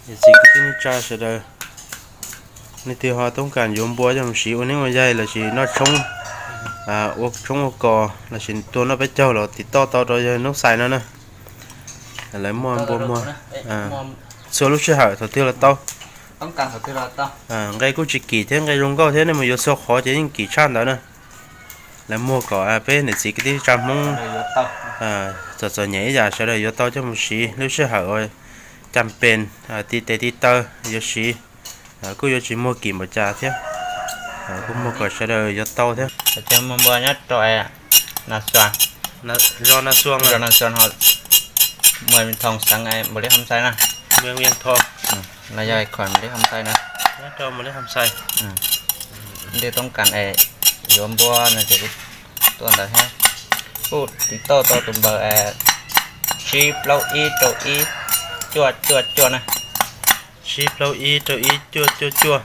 Niam txiv kwv tij neej tsa sawv daws, leej twg ho toob kas yuav npua coj mus siv ua neeb ua yaig lossis noj tshoob, ua tshoob ua kos lossis tuaj noj peb caug los tim toj tau rau yawg Noob Xais no na. Lawv muaj npua muag txhua lub sij hawm thaum twg los tau. Nqe kuj tsis kim thiab, nqe zoo nkauj thiab, nej mus yuav txhua qhov ces yeej kim tshaj ntawd na. Lawv muag kom peb niam txiv kwv tij neej tsa Hmoob txom txom nyem ib yam sawv daws yuav tau coj mus siv lub sij hawm uas cam pes ti tes ti taw yuav siv, kuj yuav tsis muag kim npaum cas thiab, kuj muag kom sawv daws yuav tau thiab. Cov npua nyob rau Nas Xuas, zos Nas Xuas, zos Nas Xuas ho Muas Vias Thoos, xeev Npaus Lis Kham Xais na. Muas Vias Thoos, no yog kho Npaus Lis Kham Xais na. Nyob rau Npaus Lis Kham Xais. Leej twg toob kas es yuav npua no ces kuj tuaj ntawd thiab. Kuj tiv tauj tau tus npawb tsib plaub ib rau ib cuaj cuaj cuaj na. Tsib plaub ib rau ib cuaj cuaj cuaj.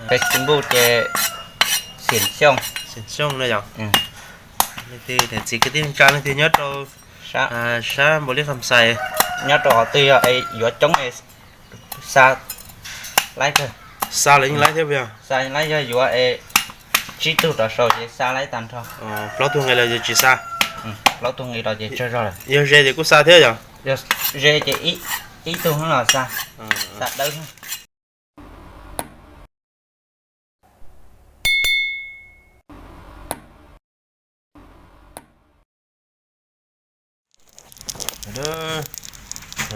Facebook ces Xiam Xyooj. Xiam Xyooj no yog. Leej twg niam txiv kwv tij neej tsa leej twg nyob rau sab Npaus Lis Kham Xais, nyob rau qhov twg yog es yuav coob es xa laib kawg. Xa los yeej laib thiab puas yog? Xa laib yog yuav es tsib tug rov saum ces xa laib tag nrho. Plaub tug nqis los ces tsis xa? Plaub tug nqis los ces tsawg zog lawm. Yog ze ces kuj xa thiab yog? Yog ze ces ib tug los xa, xa dawb thiab.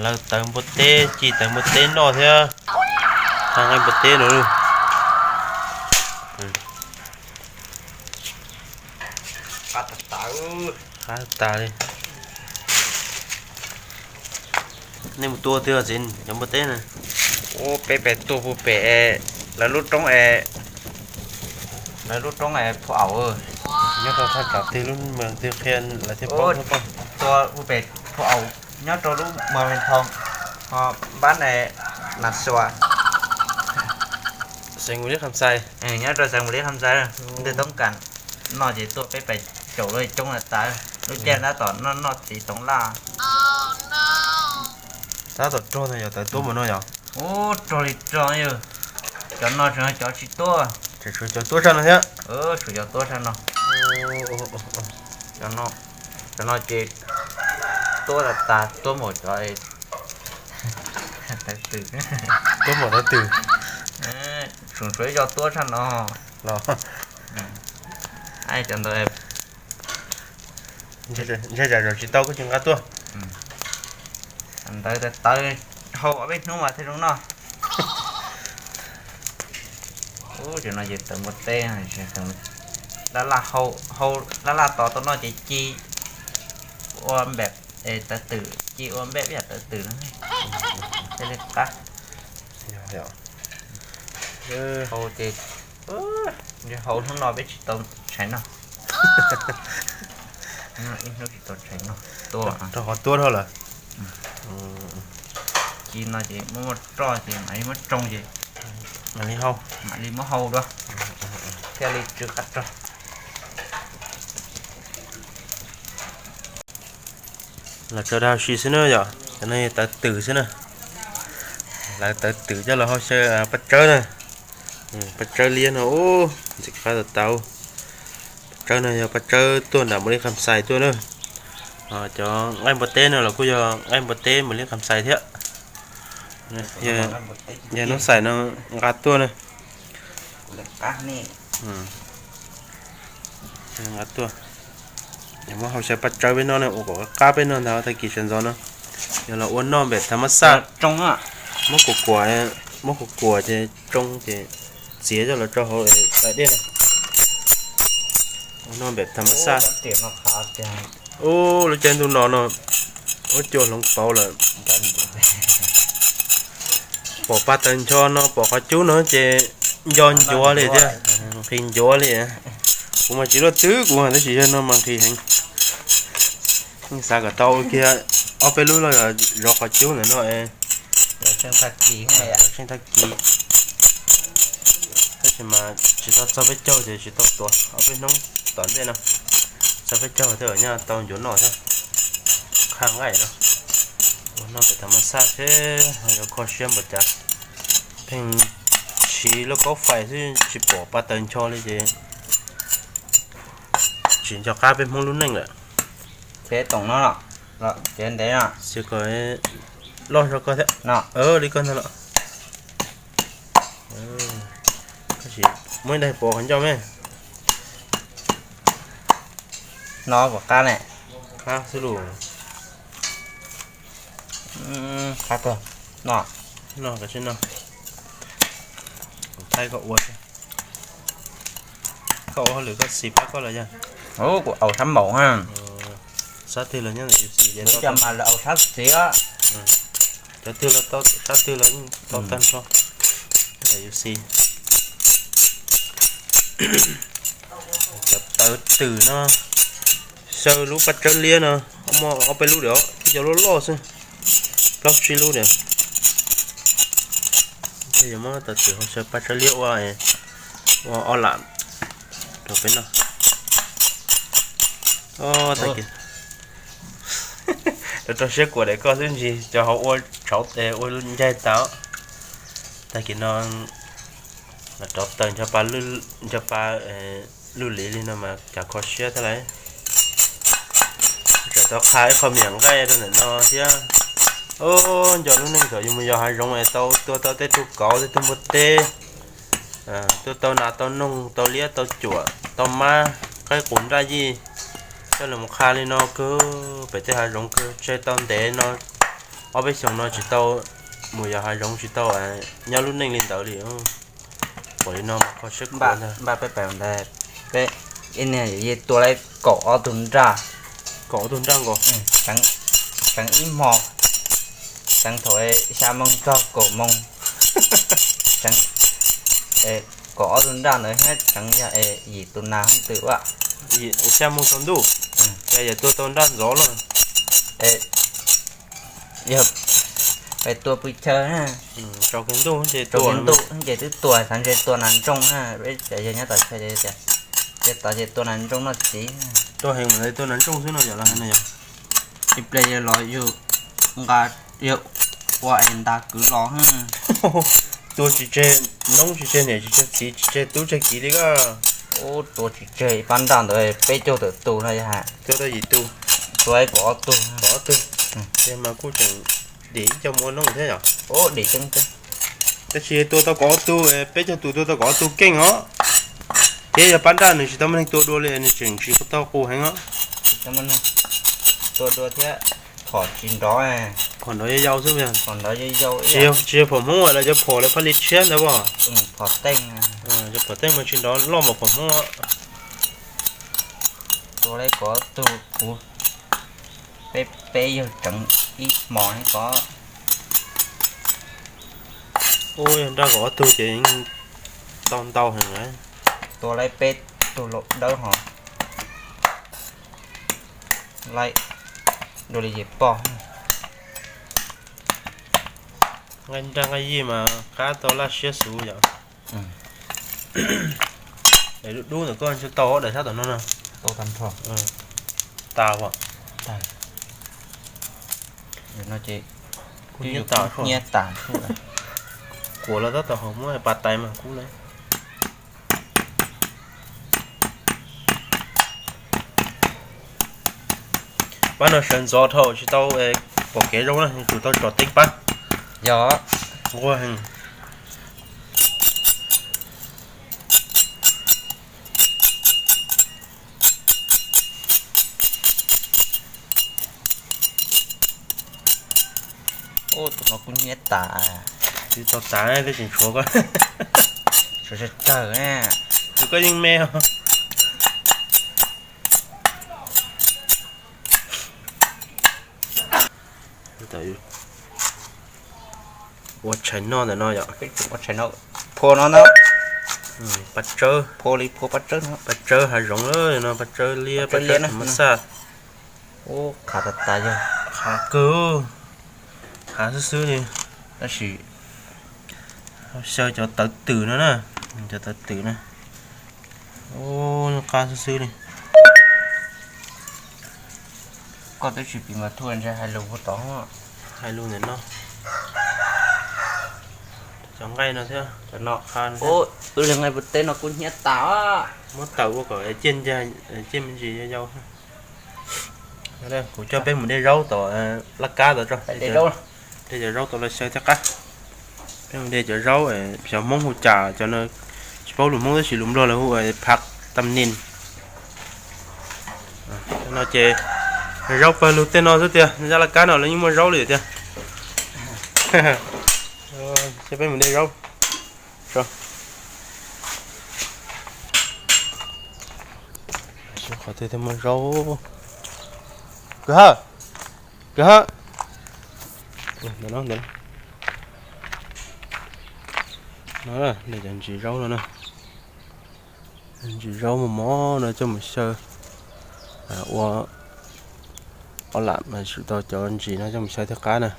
Lawv tawv npua teb, ci tawv npua teb noj thiab. Tag nqaij npua teb no. Qab tas li. Nej mus tua twg txiv cov npua teb na? Ub, peb pem tuaj puag pem lawv lub roob es, lawv lub roob es Phu Aum. Nyob rau thaj tsam twg lub moos twg qhia lawv thiaj paub. Tua puag pem Phu Aum nyob rau lub moos Vees Thoo, ho npab es Nas Xuas. Xeev Npaus Lis Kham Xais. Nyob rau xeev Npaus Lis Kham Xais, leej twg toob kas noj ces tuaj peb pem caum lawv coob tas. Lub caij tab tom noj noj txiv toov laj. Tab tom rog ntag, yog tawv tuab mus no yog? Ub, rog li rog yog. Cov no tseem cov tsis tuab. Tseem tshuav cov tuab tshaj no thiab. Tshuav cov tuab tshaj no. Cov no ces tuab tas tas, tuab mus cov tawv twm. Tuab mus tawv twm. Tseem tshuav ib co tuab tshaj no los. Cov ntawd ntshe tsam zaum tsis tau kuj tsis nqa tuaj. Ntawd tawv hau ob peb hnub mas thiaj zoo noj. Ub, cov no ces tawv npua teb, laj laj tos tau noj ces ci ua npem, tawv twm ci ua npem ib yam tawv twm no thiaj li qab. Hau ces hau hnub no peb tsis tau tshais noj. Ib hnub tsis tau tshais noj. Rau qhov tuab dhau lawm. Ci no ces muab muab roj ces mam li muab tsoo ces mam li hau, mam li muab hau dua thiaj li tsw qab rog. Los tso dag si xwb na yom, cov no tawv twm xwb na. Lawv tawv twm coj los hau xyaw paj tsawb na. Paj tsawb liab no ub, ntxim qab tas tas. Paj tsawb no yog paj tsawb tuaj nram Npaus Lis Kham Xais tuaj na. Cov nqaij npua teb no los kuj yog nqaij npua teb Npaus Lis Kham Xais thiab. Yog Noob Xais no nqa tuaj na. Nqa tuaj, muab hau xyaw paj tsawb peb noj na, ua kom qab peb noj ntag tag kis sawv ntxov no. Yog los ua noj npem thav mab xaj, muab kuam kuam, muab kuam kuam ces tsoo ces txiav coj los rau hauv daim dej na. Ua noj npem thav mab xaj. Ub, lub caij ntuj no no, ua cua hloov pauv lawm. Pom paj taws ncho no pom qhov cub no ces nco ncuav li thiab, nqhis ncuav li. Kuv mas tsis luaj twg kuv tab sis yog no mas nqhis heev. Yeej xav kom tau ua kiag ob peb lub los zov qhov cub ntawm no es. Tseem thaj kis, tab sis mas tsis tau txog peb caug ces tsis tau tuav, ob peb hnub tom ntej no txog peb caug thiaj nyob tau ncuav noj thiab. Qhaj nqaij no, Noj pem tag mas xaj thiab yuav kho siab npaum cas. Pheej siv lub kaub fais xwb tsis pom pa taws ncho li ces tsis nco qab peb Hmoob lub neej lawm. Ces toom no los ces ntev no. Xi ko loj zog koj thiab no. Li koj ntag los. Muab ib daig pov qhov ncauj me. No puas qab ne? Qab xwb lus. Qab kawg. No, no koj tsis no. Kuv thaij koj ua, koj ua hauj lwm koj xis pab koj los yog? Kuv au sab npaum ha. Sab twg los nyob ntawm yus xis. Cov mas lawv au sab xis. Cov twg los tau, sab twg los tau tag nrho. Ntawm yus xis. Cov tawv twm no, xyaw lub paj tsawb liab no, muaj ob peb lub li, ib co loj loj xwb, plaub tsib lub li. Thiaj yuav muab tawv twm hauv xyaw paj tsawb liab ua, ua ob lam rau peb noj. Tag kis, rau rau siab kuam daim koj xwb ntsis cov hauv ua tshauv tes ua ncaig tau. Tag kis no los rauv taws ncho pa lwj liv li no mas cas kho siab thiab lauj. Tsam tau qha ib qho miam nqaij rau ntawm no thiab. Nco lub neej thaum yus mus yos hav zoov es tau tua tau tej tug kauv tej tug npua teb, tua tau nas tau noog tau liab tau cuam tau mab qaib qus nraj yij. Coj lus mus qha li no kawg pem tej hav zoov kawg tseg tau ntev no, ob peb xyoos no tsis tau mus yos hav zoov tsis tau nyob lub neej li ntawd li. Pom li no mas kho siab kawg ntag. Npaj peb pem ntawd, peb ib niag yuav tua laib kaum ob tug nraj. Kaum ob tug nraj nkaus. Tseev ib hmo, tseev thaum xya moo txog kaum moo. Tseev kaum ob tug nraj ntawd thiab tseev yog yim tus nas hoob twm ua. Xya moo tsaus ntuj, yog tua tau nraj ntxov los. Yog tua pw chaw, tsaus ntuj ces twb tua, xav ntshe tua nas ntsooj na, peb cov yawg nyob tom chaw tias, ces tod ces tua nas ntsooj noj txiv. Tua heev mas tua nas ntsooj xwb no yom, los no yom. Ib pliag yawg los yug nqa, yawg ua es nta kwv los. Tua tsis tseg noob tsis tseg niam tsis tseg txiv tsis tseg tub tseg kiv li koj. Ub, tua tsis tseg ib pab nraj ntawd peb caug tawm tus no yog hais. Tua tau yim tus. Tua kaum ob tug. Kaum ob tug. Ces mas kuj tseem dim ib co mus ua noog thiab yom. Dim tseeb tseeb. Tab sis tua tau kaum ob tug, peb caug tus tua tau kaub tug keej os. Thiab yog pab nraj nws tsis tau muaj neeg tua dua li nws tseem tsis tau qus heev os. Tua dua thiab phom tsis nrov. Phom nrov yau yau xwb. Phom nrov yau yau. Tsis yog phom Hmoob los cov phom lawv pha li tshiab ntawd as. Phom teej. Cov phom teej mas tsis nrov loj npaum phom Hmoob. Tua li kaum ob tug kuv, peb peb yawg tseev ib hmos li ko. Ub, yog nraj kaum ob tug ces yeej tau ntau heev lawm. Tua li peb tug laus dawb hos. Laib dua li ces pog. Nqaij nraj nqaij yij mas qab tau laj siab xus yom. Es lub dub ntawm koj ntshe tau daim sab tom no na. Tau tag nrho. Tas as. Kuv nyiab tas. Kuv los tab tom hauv muab pas tais mas kub na. Pab no sawv ntxov dhau tsis tau pom kev zoo na, yuav tsum tau tsom teeb pab. Yog. Nquag heev. Ub, tus no kuj nyiab tas. Tsis tau tas twb tseem tshuav koj. Tshuav tsawg tsawg na. Tus koj yeej me os. Ua tshais noj ntawm no yom. Ua tshais noj. Phua no ntag. Paj tsawb. Phua li phua paj tsawb no. Paj tsawb hav zoov lawm no, paj tsawb liab, paj tsawb mas xaj. Ub, qhav tas tas yog. Qhav kawg. Qhav xwb xwb li. Tab sis xyaw cov tawv twm no na. Cov tawv twm na. Ub, qab xwb xwb li. Koj twb tsis piv mas thuaj ntshe hais lus puag tod. Hais lus ntawm no, cov nqaij no thiab, cov no, wb li nqaij pus teb no kuj hnyiab tas. Muab tawm ua kom ciaj ncag, ciaj me ntsis yau yau. Kuv coj peb mus de zaub tom laj kab tod tso, de cov zaub tod los xyaw thiaj qab. Peb mus de cov zaub, xyov Hmoob hu cas cov no, tsis paub lus Hmoob tab sis lus Nplog lawv hu phav tam nin. No ces zaub pawg lug tej no xwb tiag, zaj laj kab no lawv yeej muaj zaub li tiag. Peb mus de zaub. Qhov twg thiaj muaj zaub? Kwv ha, kwv ha. No, cov ntsis zaub no na. Ntsis zaub mos mos no coj mus xyaw ua ob lam mas tsum tau cov ntsis no coj mus xyaw thiaj qab na.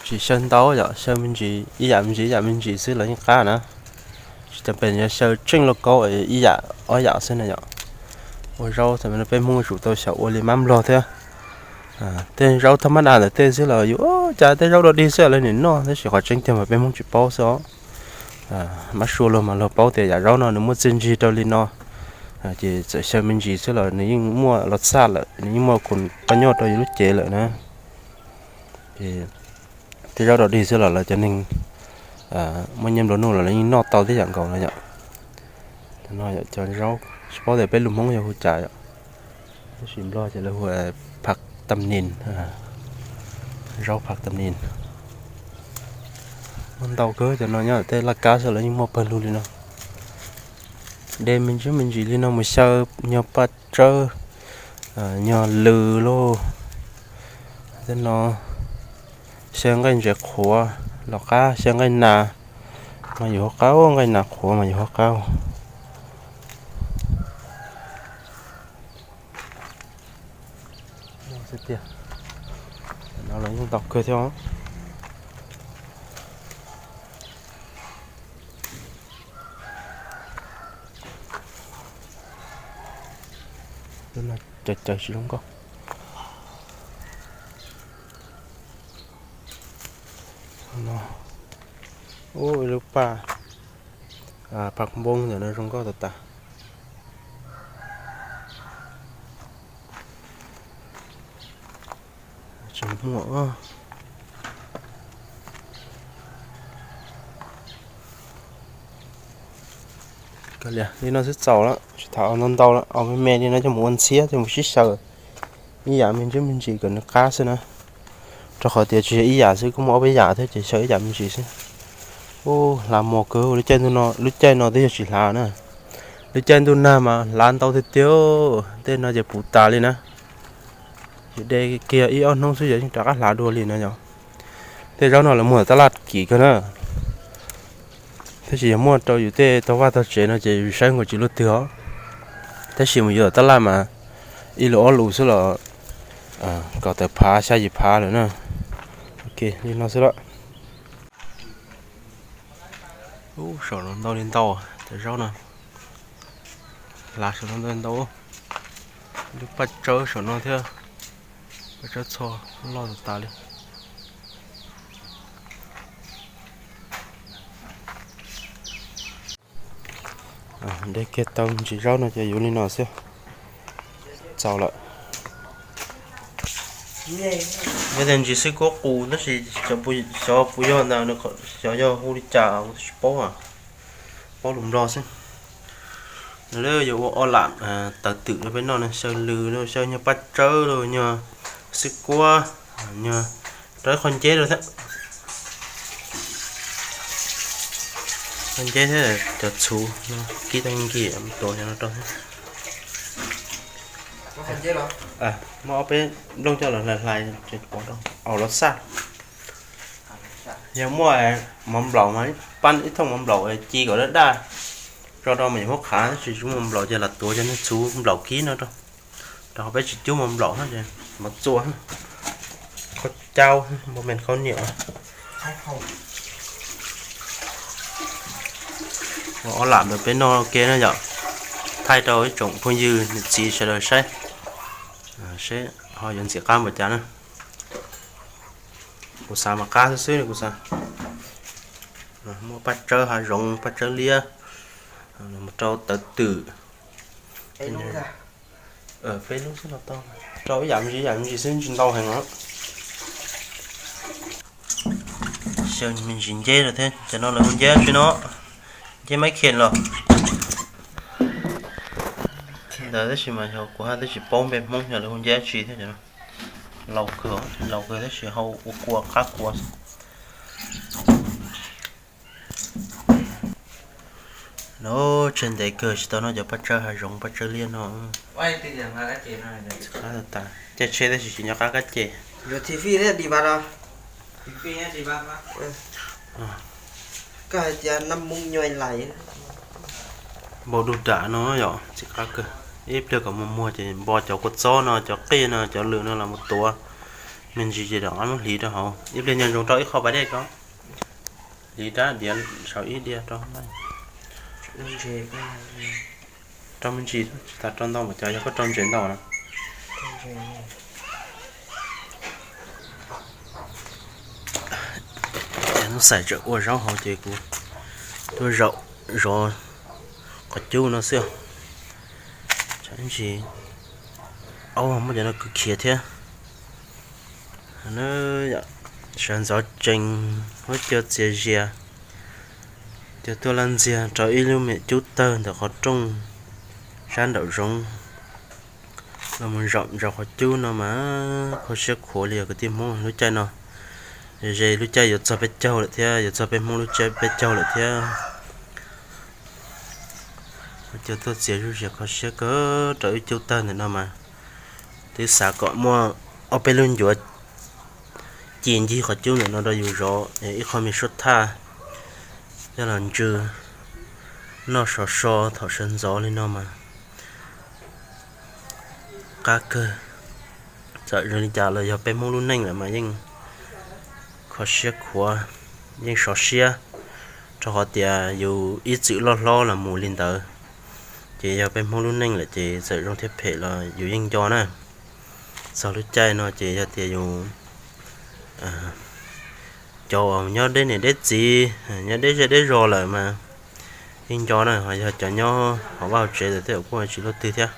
Tsis xyaw ntau yom, xyaw me ntsis ib yam me ntsis ib yam me ntsis xwb los yeej qab na. Tsis tas pes yog xyaw tseej lauj kaub ib yam ob yam xwb na yom. Ua zaub thaum no peb Hmoob tsum tau xyaum ua li mab Nplog thiab. Tej zaub thaj mab na ntawm tej xwb los yus cas tej zaub dog dig xwb lawv nim noj tab sis qhov tseeb tiag mas peb Hmoob tsis paub xwb os. Mab sua luag mas luag paub tias yam zaub no nws muaj txiaj ntsig rau li no. Ces txawm xyaw me ntsis xwb los nws yeej muaj los txaj lawm, nws yeej muaj khoom poj nyob rau yus lub cev lawm na. Ces tej zaub dog dig xwb los lawv cov neeg muaj nyiaj nplua nuj los lawv yeej noj tau tib yam nkaus no yom. No yom, cov zaub tsis paub tias peb lus Hmoob yog hu cas yom. Tab sis Nplog ces lawv hu phav tam nin, zaub phav tam nin. Muaj ntau kawg cov no nyob tej laj kab xwb lawv yeej muaj pawg lug li no. De me ntsis me ntsis li no mus xyaw nyuag paj tsawb, nyuag lws lauj. Tej no xyaw nqaij ntses qhuav los qab, xyaw nqaij nas mas yus ho qab, nqaij nas qhuav mas yus ho qab. Xwb tiag, no los yeej ntau kawg thiab. Cov cawv tsis zoo nkauj. Ub, ib lub paj, paj npoo ntawm no zoo nkauj tas tas. Tsis muaj. Li no xwb txaus lawm, tsis tham ntau ntau lawm, ua me me li no coj mus ua ntxhiab coj mus sib xyaw. Ib yam me ntsis me ntsis kom nws qab xwb na. Rau qhov tias tsis yog ib yam xwb, kuj muaj ob peb yam thiab ces xyaw ib yam me ntsis xwb. Ub, hlav mos kawg, lub caij no, lub caij no twb yog tsis hlav na. Lub caij ntuj nag mas hlav ntau tiag tiag, tej no ces puv tas li na. Ces de kiag ib ob hnub xwb ces yeej rov qab hlav dua li no yom. Tej zaub no lawv muag tab laj kim kawg na. Tab sis yog muaj rau yus tej tog vaj tog tsev no ces yus saib nkaus tsis luaj twg os. Tab sis mus yuav tab laj mas ib lus ob lus xwb los kaum tawm phav xya yim phav lawm na. Ok, li no xwb lawm. Ub, saum no ntau li ntau cov zaub no. Hlav saum no ntau li ntau. Lub paj tsawb saum no thiab, paj tsawb txho loj tas tas li. De kiag tau ntsis zaub no ces yuav li no xwb. Txaus lawm. Yog tias ntsis xwb kuab qus tab sis xyov puas yog ntawd, xyov yog hu li cas kuv tsis paub, paub lus Nplog xwb. Lawv yuav ua ob lam tawv twm rau peb noj, xyaw lws, xyaw nyuag paj tsawb, nyuag xwb kuab, nyuag rau ib qho nceb rau thiab. Qho nceb thiab cov txhuv, kib tau nkim tua cov no rau thiab. Muab ob peb nplooj coj los hlais hlais, au los xaj. Yog muaj mov nplaum mas pab ib thooj mov nplaum ci kom daj daj, tso rau mas yuav hub qhav, tab sis tsis muaj mov nplaum ces lam tuav cov niag txhuv nplaum kib no rau. Rau qhov peb tsis cub mov nplaum, mov txua, khaub caub, npau mes khaub niam. Ua ob lam rau peb noj ua ke na yom, thaij rau ib tsoom phooj ywg niam txiv sawv daws saib, seb Ho yuav ntxim qab npaum cas na? Kuv xav mas qab xwb xwb kuv xav. Muaj paj tsawb hav zoov, paj tsawb liab, mus rau tawv twm. Peb lub xwb no tau, rau ib yam me ntsis, ib yam me ntsis xwb, tsis ntau heev os. Xyaw me ntsis nceb rau thiab, cov no lawv hu nceb tsi no, nceb maiv khees los ntawd tab sis mas yog kuv haj twb tsis paub npe Hmoob yog lawv hu nceb tsi thiab. Laus kawg, laus kawg tab sis hau ua kua qab kua. Lawv tseg ntev kawg tsis tau noj cov paj tsawb hav zoov paj tsawb liab no. Caij tsheb tab sis tsis nco qab kab ces. Npau dub dam no yom, txiv qab kawg. Ib pliag kom muag muag ces npo cov kua txob no, cov qij no, cov lwm no los mus tuav me ntsis ces rov qab muab hliv rau hauv. Ib pliag nco ntsoov rau ib qho pas dej ko, hliv rab diav saum ib diav rau. Rau me ntsis, tsis tas rau ntau mas cov yog koj rau ntses ntau na. Hnub xais tseem ua zaub hauv ces kuv tuaj zaum zov qhov cub no xwb. Tsam ntsis, aub, muab cov no kwv khiav thiab. Sawv ntxov tsees, huab cua txias zias, ces tuaj laj ntxiag rau ib lub me cub tawg ntawm qhov rooj sab nraum zoov los mus zaum zov qhov cub no mas kho siab khuav li os kwv tij Hmoob lub caij no. Ze lub caij yuav txog peb caug lawm thiab, yuav txog peb Hmoob lub caij peb caug lawm thiab. Huab cua tuaj txias zuj zus kho siab kawg rau ib cub tawg ntawm no mas twb xav kom muaj ob peb lub ncuav ci ncig qhov cub ntawm no rau yus zov ib qho me suab thaj coj los ntsw noj sov so thaum sawv ntxov li no mas qab kawg. Txawm zoo li cas los yog peb Hmoob lub neej lawm mas yeej kho siab khuav, yeej sov siab, rau qhov tias yus ib txwm loj hlob los mus li ntawd. Ces yog peb Hmoob lub neej lawm ces txawm zoo thiab phem los yus yeej nco na. Txog lub caij no ces yog tias yus cov uas nyob deb niam deb txiv, nyob deb zej deb zos lawm mas yeej nco na, ho yog cov nyob hauv vaj hauv tsev lawm tej zaum kuj tsis luaj twg thiab.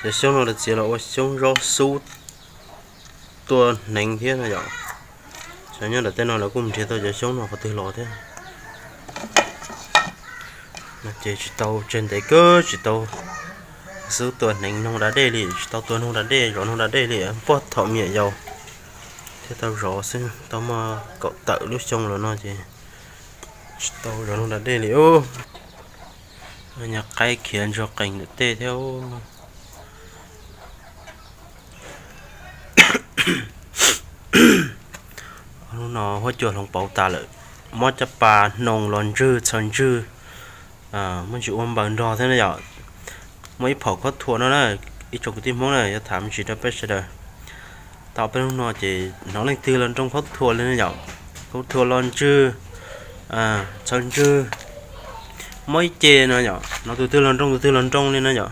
Cov xyoob no lawv txiav los ua xyoob zaub xub tua hneev thiab no yom. Cov nyob ntawm tej no lawv kuj nrhiav tau cov xyoob no qhov twg los thiab. Ces tsis tau tseg ntev kawg tsis tau xub tua hneev noog da dej li, tsis tau tua noog da dej zov noog da dej li, puag thaum me nyuam yaus thiaj tau zov xwb, tau muaj kaum tawm lub xyoo los no ces tsis tau zov noog da dej li. Nyuag qaib khiav ntsuag qees ntawm tej thiab. Hnub no huab cua hloov pauv tas lawm, mob caj pas, hnoos los ntswg, txhaws ntswg, muaj ntsis ua npaws nrog thiab na yom. Muaj ib phaum khaub thuas no na, ib tsoom kwv tij Hmoob na yuav tham me ntsis rau peb sawv daws. Tau peb hnub no ces hnov leej twg los nroo khaub thuas li na yom, khaub thuas los ntswg, txhaws ntswg, mob ib ce no yom, hnov tus twg los nroo tus twg los nroo li no yom.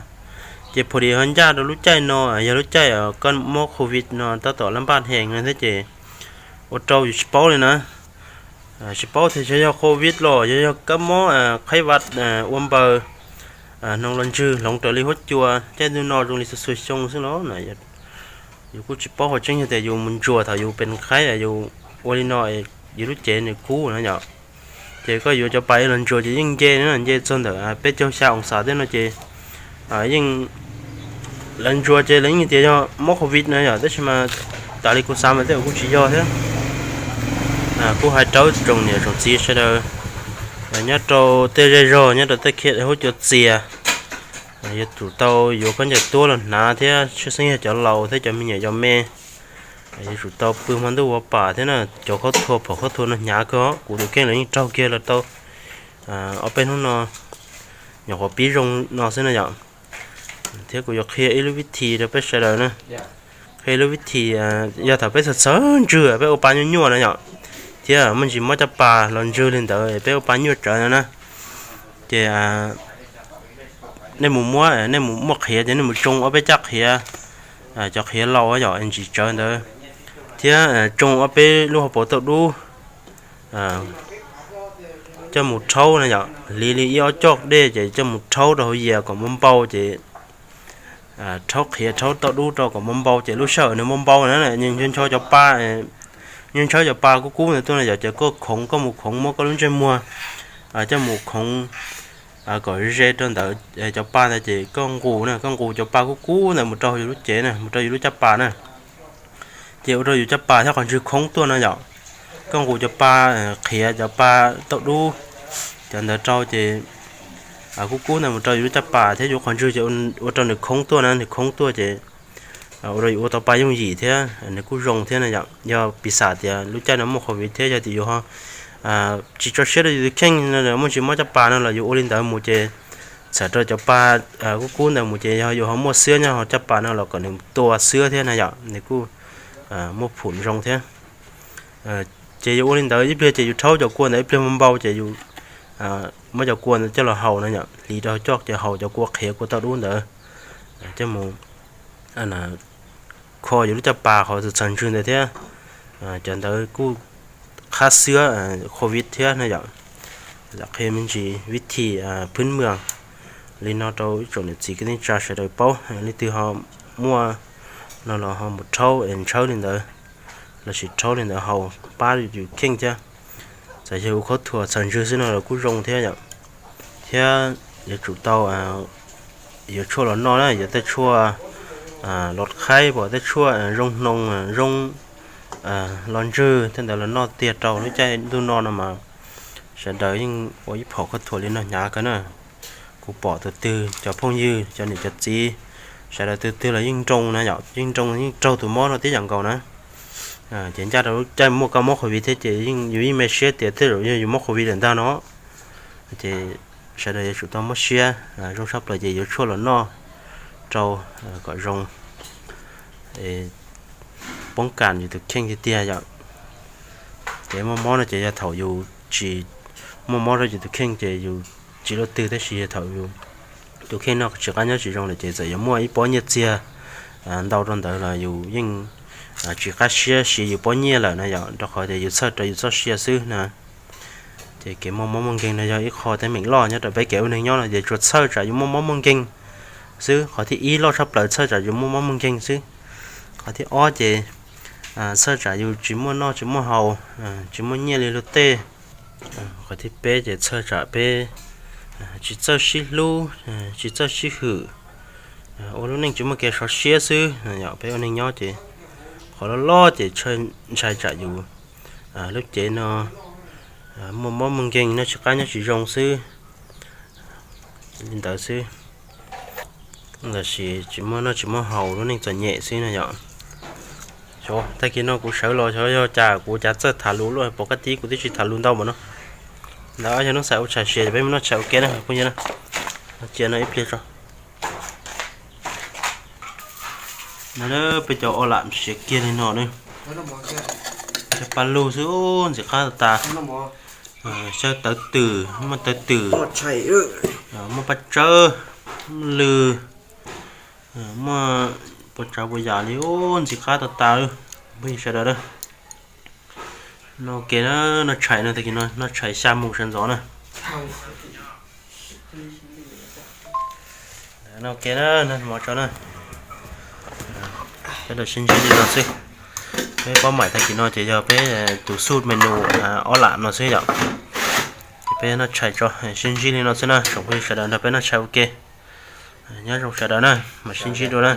Ces phu dis ho ncaj rau lub caij no, yog lub caij koj mob covid no tab tom laj npaj heev no thiab ces ua rau yus tsis paub li na. Tsis paub tias xyov yog covid los yog yog kab mob qhaib vaj ua npaws, hnoos los ntswg hloov raws li huab cua caij ntuj no zoo li txhua txhua xyoo xwb los na. Yus kuj tsis paub qhov tseeb yog tias yus mus ntsuas thaum yus pes qhaib yus ua li no, yus lub cev nws kub na yom. Ces koj yuav cov pas los ntsuas ces yeej nce na, nce txog ntawm peb caug xya oo xas thiab no ces yeej, lawv ntsuas ces lawv yeej tias yog mob covid na yom, tab sis mas tas li kuv xav mas tej zaum kuj tsis yog thiab. Kuj hais rau tsoom niam tsoom txiv sawv daws nyob rau tej zej zog, nyob rau tej khiab huab cua txias, yuav tsum tau yuav khaub ncaws tuab los hnav thiab, tshwj xeeb yog cov laus thiab cov me nyuam yaus me. Yuav tsum tau pw hmo ntuj ua pam thiab na, cov khaub thuas, phaum khaub thuas no hnyav kawg, kuv tus kheej los yeej raug kiag los tau ob peb hnub no, nyuam qhuav pib zoo no xwb na yom. Thiab kuv yuav qhia ib lub vib thim rau peb sawv daws na. Qhia ib lub vib thim, yog thaum peb txhaws txhaws ntswg peb ua pa nyuaj nyuaj na yom, thiab muaj ntsis mob caj pas los ntswg li ntawd peb ua pa nyuaj tsawv no na. Ces nej mus muab, nej mus muaj qhiav ces nej mus tsoo ob peb caj qhiav, cov qhiav laus yom, ntsis tsawv ntawd, thiab tsoo ob peb lub hauv paus tauj dub coj mus rhaub na yom, hliv li ib ob coj dej ces coj mus rhaub rau hauv yias kom npau npau ces rhaub qhiav rhaub tauj dub rau kom npau npau ces lub sij hawm nws npau npau na, nws ncho ncho cov pa, nws ncho ncho cov pa kub kub ntawd tuaj na yom, ces koj khoov, koj mus khoov muab koj lub ntsej muag coj mus khoov kom ze rau ntawd cov pa ntawd ces koj nqus na, koj nqus cov pa kub kub ntawd mus rau yus lub cev na, mus rau yus lub caj pas na. Ces ua rau yus caj pas thiab qhov ntswg khoob tuaj no yom. Koj nqus cov pa qhiav, cov pa tauj dub, cov ntawd rau ces kub kub ntawd mus rau yus lub caj pas thiab yus qhov ntswg ces ua rau nws khoob tuaj na, nws khoob tuaj ces ua rau yus ua tau pa yooj yim thiab nws kuj zoo thiab na yom. Yog piv xam tias lub caij no muaj covid thiab yog tias yus ho tsis tso siab rau yus tus kheej no, muaj tsis mob caj pas no los yus ua li ntawd mus ces txhawm rau cov pa kub kub ntawd mus ces yog yus ho muaj xwab nyob hauv caj pas no los kom nws tua xwab thiab na yom, nws kuj muaj phum zoo thiab. Ces yus ua li ntawd ib pliag ces yus rhaub cov kua ntawd ib pliag npau npau ces yus muab cov kua ntawd coj los haus na yom, hliv rau coj ces haus cov kua qhiav kua tauj dub ntawd coj mus kho yus lub caj pas qhov txhawv ntswg ntawd thiab. Cov ntawd kuj qhab xwab covid thiab na yom. Lam qhia me ntsis vib thim phwb mws li no rau ib tsoom niam txiv kwv tij neej tsa sawv daws paub, leej twg ho muaj no los ho mus rhaub es ntshawb li ntawd lossis rhaub li ntawd haus pab yus kheej thiab. Txawm yog ua khaub thuas txhawv ntswg xwb no los kuj zoo thiab yom. Thiab yuav tsum tau yuav tshuaj los noj na, yuav tej tshuaj los qhaib, pom tej tshuaj zoo hnoos, zoo los ntswg tej ntawd los noj tiag rau lub caij ntuj no no mas sawv daws yeej ua ib phom khaub thuas li no hnyav kawg na. Kuv pom tus twg cov phooj ywg cov niam cov txiv sawv daws tus twg los yeej nroo na yom, yeej nroo yeej raug tus mob no tib yam nkaus na. Ces ncaj rau lub caij muaj kab mob covid thiab ces yus yeej me siab tias tej zaum yog yus mob covid lawm ntag no. Ces sawv daws yuav tsum tau mob siab zoo tshaj plaws ces yuav tshuaj los noj rau kom zoo poob kam yus tus kheej tiag tiag yom. Ces muaj mob no ces yog thaum yus tsis muaj mob rau yus tus kheej ces yus tsis luaj twg, tab sis yog thaum yus tus kheej no tsis qab nyob tsis zoo lawm ces txawm yuav muaj ib pob nyiaj txiag ntau rau ntawd los yus yeej tsis qab siab siv yus pob nyiaj lawm na yom, rau qhov tias yus txhawj rau yus txoj sia xwb na. Ces kev muaj mob muaj nkeeg no yog ib qho teeb meem loj nyob rau peb kev ua neeg nyob no ces tsuas txhawj tsam yus muaj mob muaj nkeeg xwb. Qhov thib ib loj tshaj plaws txhawj tsam yus muaj mob muaj nkeeg xwb. Qhov thib ob ces txhawj tsam yus tsis muaj noj tsis muaj haus, tsis muaj nyiaj li luag tej. Qhov thib peb ces txhawj tsam peb tsis txawj sib hlub, tsis txawj sib hwm, ua lub neej tsis muaj kev sov siab xwb. Yog peb ua neeg nyob ces qhov loj loj ces ntshai tsam yus lub cev no muaj mob muaj nkeeg, nyob tsis qab nyob tsis zoo xwb li ntawd xwb, los sis tsis muaj noj tsis muaj haus, lub neej txom nyem xwb no yom. Xyov tag kis no kuv sawv los xyov yog cas kuv cav txawj tham lus luaj, pom kaj tib kuv twb tsis tham lus ntau npaum no. Ntawd yog hnub xaim ua tshais siav, peb mus noj tshais ua ke na phooj ywg na. Cia no ib pliag tso. No peb cov o lam siav kiag li no na. Cov pa lug xwb, ntxim qab tas. Xyaw tawv twm, muaj tawv twm, muaj paj tsawb, muaj lw, muaj puas tsav puas yam li, ntxim qab tas tas li. Phooj ywg sawv daws na, noj ua ke na, noj tshais no, tag kis no noj tshais xya mus sawv ntxov na. Noj ua ke na, noj mov tso na. Sawv daws sib ntsib li no xwb. Peb pab maim tag kis no ces yog peb tus xub menu ob lam no xwb yom. Ces peb noj tshais tso, sib ntsib li no xwb na, tsoom phooj ywg sawv daws nrog peb noj tshais ua ke. Nyob zoo sawv daws na, mam sib ntsib dua na.